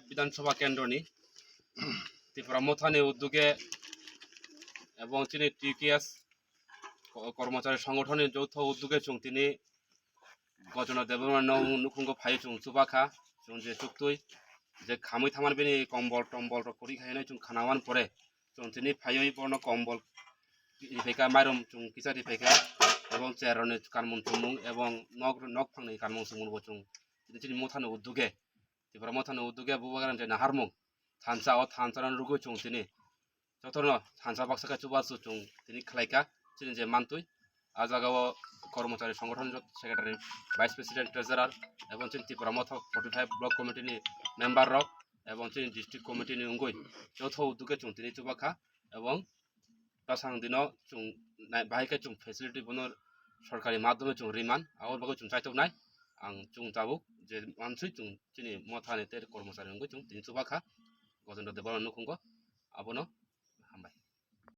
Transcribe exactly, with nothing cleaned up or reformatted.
Bidhan Sabha Kendroni Tipra Mothani udduge ebong chini T K S ko-, kormochari songothonni joutho udduge chwng tini Gojono Debbarma no nukhungo phai chwng chubakha, chwng je chuktwi je khamwi thamani bini kombol tombol rok kwrwi khainai chwng khanawan pore chwng tini phaiwi bono kombol riphaikha, mairum chwng kisa riphaikha, ebong chair rokni kanmung chumung ebong nok nok phangni kanmung chumung bo chwng tini chini mothani udduge, Tipra Mothani udduge bubagrani je naharmung thansa, o thansa rok rwgwi chwng tini jotono thansa baksa khe chubachu chwng tini khlaikha chini je mantwi. A jagao kormochari songothon jot secretary, vice president, treasurer ebong chini Tipra Motha forty five block committee ni member rok ebong chini district committee ni wngwi jotho udduge chwng tini chubakha ebong bwsang dino chwng nai-, bahai khe chwng facility bono sorkari madhyome chwng riman, aboni bagwi chwng chaitoknai. Ang chwng tabuk je manswi chwng chini mothani tei kormochari wngwi chwng tini chubakha Gojono Debbarma nukhungo, abono